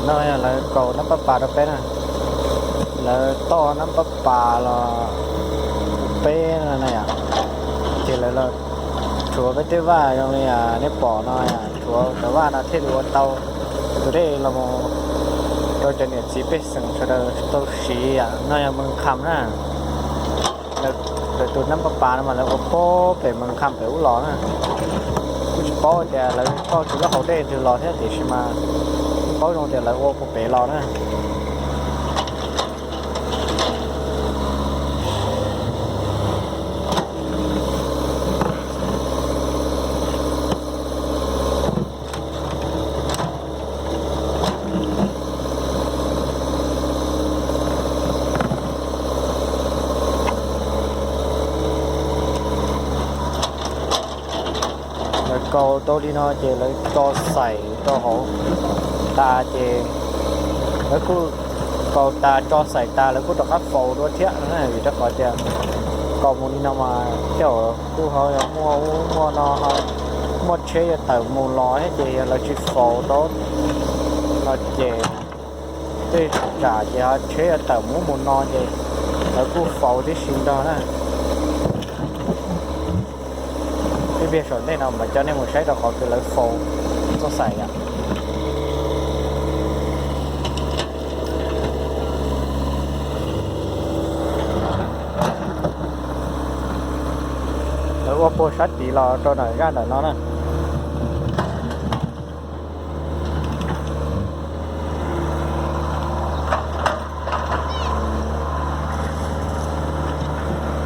No yog lawv kaus nab pab pas rau peb na. Lawv toj nab pab pas los peb no na yom. Ces lawv los rhuav peb tej vaj zoo li nej pom no, rhuav cov vaj no thiaj li ua tau tus dej los mus rau cov niam txiv pej xeem sawv daws tau siv yom. No yog mws kham na. Lawv tus nab pab pas no mas lawv ua puag pem mws kham pem ub los na. Kuj tsis paub tias lawv toj tus lub hauv dej twg los thiab tiam sis mas kuj paub zoo tias lawv ua puag pem los na. Lawv kaus tau li no ces lawv tso xaim rau hauv tas ces lawv kuj kaus tas tso xaim tas lawv kuj rov qab faus dua thiab na, vim rau qhov tias kaus mus li no mas tej zaum kuj ho yog muaj ub muaj no, muaj tsheb yuav tawm mus los thiab ces yog lawv tsis faus rau no ces tej tsam ces ho tsheb yuav tawm mus ub mus no ces lawv kuj faus tib si nrog na. Ib pliag saum ntej no mam coj nej mus saib rau qhov kws lawv faus txoj xaim yom. Lawv ua puag sab tid los rau nram zaj ntawm no na.